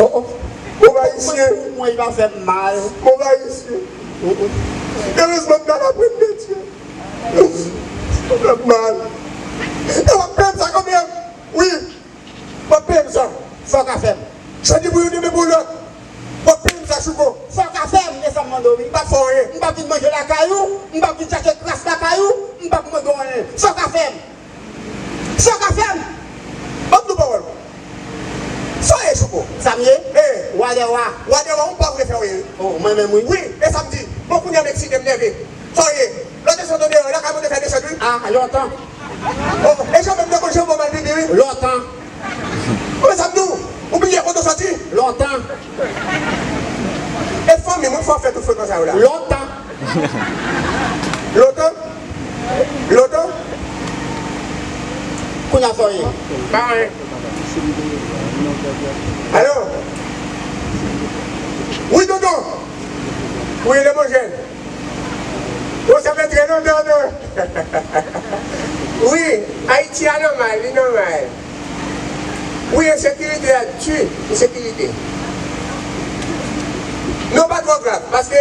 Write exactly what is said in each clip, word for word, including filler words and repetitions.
Oh, oh. Mwen, mwen, li pa fè m mal. Erezman m t al aprann metye. M t ap mal. E w ap peye m sa kanmenm. Wi. W ap peye m sa. Sa w ka fè m. Jodi pou youn, demen pou lòt. W ap peye m sa, Chouko. Sa w ka fè m, e sa m mande w, wi. M p ap fè w anyen. M p ap vin manje lakay ou, m p ap vin chache kras lakay ou, m p ap mande w anyen. Sa w ka fè m. Sa w ka fè m. Ban m di w pawòl. Sa w ye, Chouko? Sa m ye? Ee. Wa dè wa. Wa dè wa, ou pa vle fè w ye. Oh, mwen menm, wi. Wi, e sa m di. Bon, kounye a m eksite, m nève. Sa w ye? Lòt desant deyò, lakay mwen te fè desant, wi. Ah, lontan. Oh, e jan menm de konn jan bon mal pipi, wi. Lontan. Ou wè sa m di w? Ou bliye kote w sòti? Lontan. E fanmi m, wi, fò w fè tout frekans sa yo la. Lontan. Lontan? Lontan? Kounye a sa w ye? Pa anyen. Alo? Wi, tonton. Wi, Lemojèn. Bon, sa fè trè lontan, non? Wi, Ayiti a nòmal, li nòmal. Wi, ensekirite a di, ensekirite. Non, pa twò grav, paske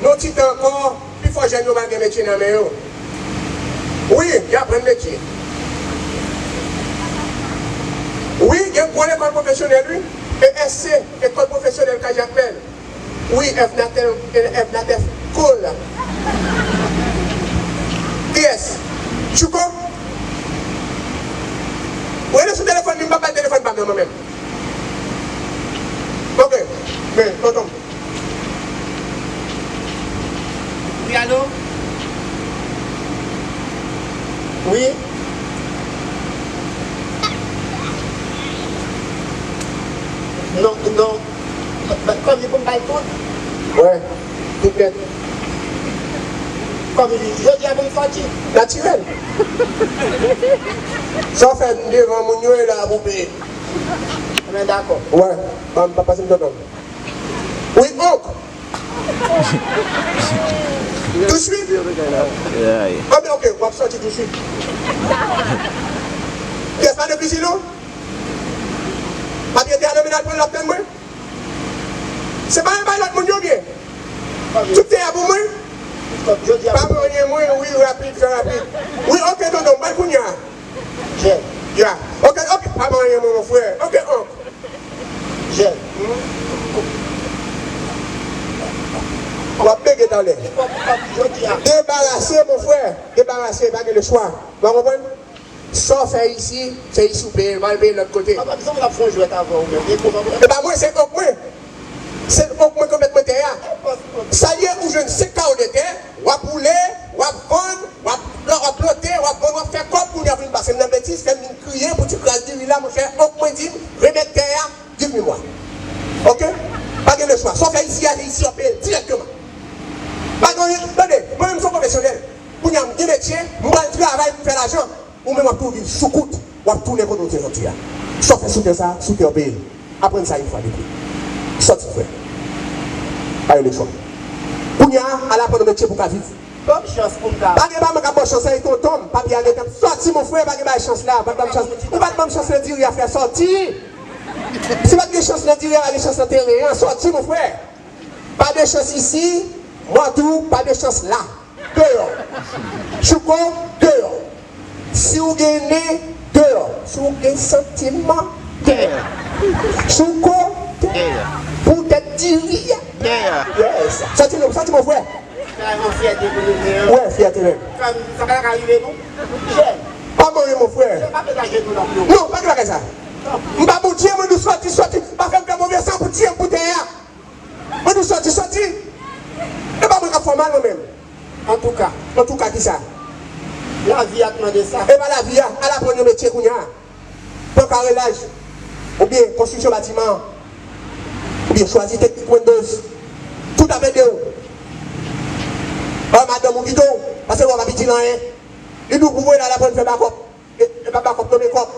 nan ti tan ankò, pifò jèn yo pral gen metye nan men yo. Wi, y aprann metye. Wi, gen gwo lekòl pwofesyonèl, wi. E S C, Ekòl Pwofesyonèl Kay Jakmèl. Wi, F N A T F, F N A T F, cool. Kiyès? Chouko? Ou rele sou telefòn li, m p ap bay telefòn pa m nan mwen menm. Ok, men, tonton. Wi, alo? Wi. Non, non. Ba, ba, kòb li pou m bay tout? Wè, tout nèt. Kòm jodi a pou m sòti. Natirèl. Sa w fè devan moun yo e la pou peye. Mwen dakò. Wè, ban m pa pase m tonton. Wi, onk. Touswit? Anben, oke, w ap sòti touswit. Pyès pa nan pisi non? Papye tè a nan men al pran l ap tann mwen. Se pa yon bay lòt moun yo byen. Tout tè a pou mwen. Pa manyen mwen, wi, rapid, fè rapid. Wi, oke, tonton, bay kounye a. Ya. Oke, oke, pa manyen mwen, mon frè. Oke, onk. Jèn. W ap bege talè. Debarase, mon frè. Debarase, pa gen le chwa. W ap konprann? Sa w fè isi, se isi w peye l, w al peye l lòt kote. Papa, kisa w ap fè yon jwèt avè w menm? E kòman? E pa mwen, se onk mwen. Se onk mwen k mèt mwen tè a. Sa l ye, ou jwenn senk kawo de tè, w ap woule, w ap vann, w ap, w ap plante, w ap vann, w ap fè kòb, kounye a w vin pase m nan betiz, fè m vin kriye pou ti kras diri la, monchè, onk mwen di m, remèt tè a, give me moi. Oke? Pa gen le chwa. Sa w fè isi a, se isi w ap peye l dirèkteman. Pa gen anyen, tande, mwen menm se yon pwofesyonèl. Kounye a, m gen metye, m pral travay pou m fè lajan. Ou menm w ap toujou viv sou kout, w ap tounen kote w te sòti a. Sa w fè sou tè sa, sou tè w peye l. Aprann sa yon fwa de plis. Sòti frè. Pa gen le chwa. Kounye a, al aprann yon metye pou w ka viv. Ban m chans pou m ka. Pa gen pa mwen k ap ba w chans la, e tonton m, papye a gentan sòti, mon frè, pa gen bay chans la, pa t ban m chans. Ou pa t ban m chans nan diri a, frè, sòti. Si pa t gen chans nan diri a, pa gen chans nan teren an, sòti, mon frè. Pa de chans isi, mwen tou, pa de chans la. Deyò. Chouko, deyò. Si w gen nen, deyò. Si w gen santiman, deyò. Chouko, deyò. Poutèt diri a. Deyò. Yes. Sòti non, sòti mon frè. Sa yon fyète pou nou menm. Wè, fyète menm. Kòm sa pa ka rive nou. Jèn. Pa manyen mon frè. Jèn pa pete ajenou nan pye w. Non, pa gen bagay sa. M pa Bondye, mwen di w sòti, sòti. Pa fè m fè move san pou tiye m pou tè a. Mwen di w sòti, sòti. E pa mwen k ap fè w mal mwen menm. Antouka. Antouka kisa? Lavi a t mande sa. E pa lavi a, al aprann yon metye kounye a. Pran karelaj, oubyen konstriksyon batiman, oubyen chwazi teknik Windows. Tout ap ede w. An madanm ou kite w, paske w pa pi di l anyen. Li di w pou voye l al aprann fè bakòp. E, e pa bakòp non, men kòb.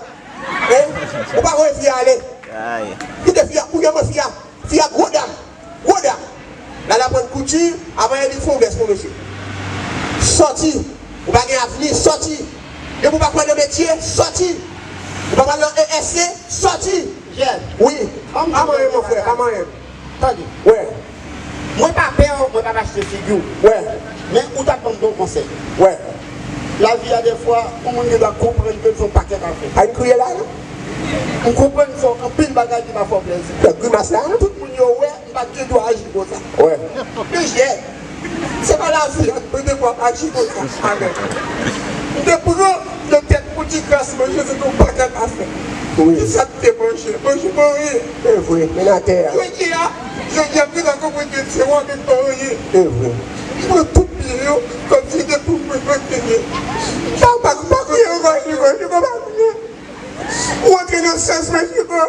Hein? Ou pa voye fi a ale. Ay. Kite fi a, kounye a mwen fi a. Fi a gwo dam. Gwo dam. L al aprann kouti, avan yè li fè yon vès pou mesye. Sòti. Ou pa gen avni, sòti. Depi w pa kwè nan metye, sòti. Ou pa pral nan E S C, sòti. Jèn. Wi. Pa manyen, mon frè, pa manyen. Tande. Wè. Mwen pa pè w, mwen pa mache figi w. Wè. Men ou t ap ban m bon konsèy. Wè. Lavi a, dèfwa, yon moun gen dwa konprann ke l fè yon pakèt afè. Pa vin kriye la, non. M konprann fè w anpil bagay ki pa fè w plèzi. Fè grimas la, non. Tout moun yo wè, m pa t gen dwa aji konsa. Wè. Men jèn, se pa lavi a k mande pou w ap aji konsa. Amèn. M te pran nan tèt pou ti kras manje, se te yon pakèt afè. Wi. Kisa m te manje? Manje pa anyen. Se vre, men atè a. Jodi a, jodi a, m gentan konprann ke se ou menm pa anyen. Se vre. M pran tout byen yo, kòmsi se te pou mwen, mwen te ye. Sa pa, pa kriye ankò, Chouko, Chouko, pa kriye. Ou antre nan syans mwen, Chouko.